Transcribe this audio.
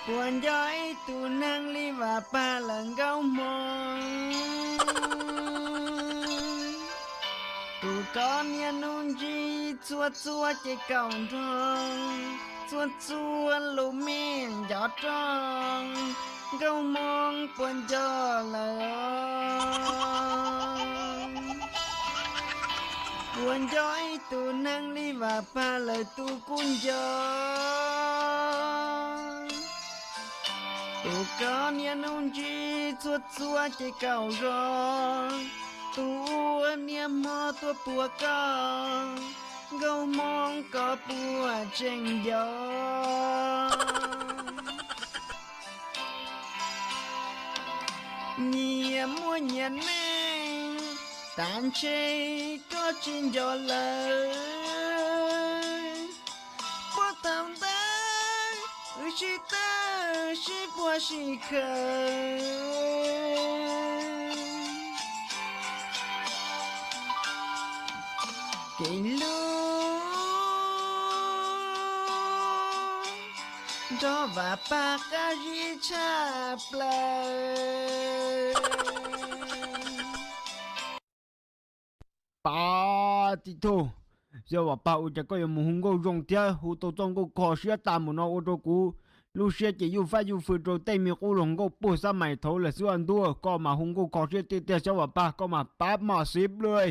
Puas nco ib tug neeg li Vam Pag lawm Nkauj Hmoo? Tus koj niag nuj ntsig txhua txhua ces kaum nrog, txhua txhua lus me ncov roj, Nkauj Hmoo puas nco lawm? Puas nco ib tug neeg li Vam Pag lawm tus kuj nco? Tus koj niag nuj ntsig txhua txhua ces kaum zog, tus ua niag hmo tuaj puag koj, Nkauj Hmoo koj puas tseem nco? Nyias muaj nyias neej, tas ntshe koj tsis nco lawm. Puag thaum ntawd wb sib tawm sib puag sib khawm, kev hlub nrog Vam Pag qab zib tshaj plaws. Pab tib tug, Xyooj Vam Pag, ua cas koj yuav mus hu nkauj zoo thiab hu tau txoj nkauj kho siab tas mus no ua rau kuv lub siab ces yuj fab yuj fwm rau tej me qub hluas nkauj puag xab mais thaud lawm xwb ntuj. Koj mas hu nkauj kho siab tiag tiag Xyooj Vam Pag, koj mas pab mom xiv pluj.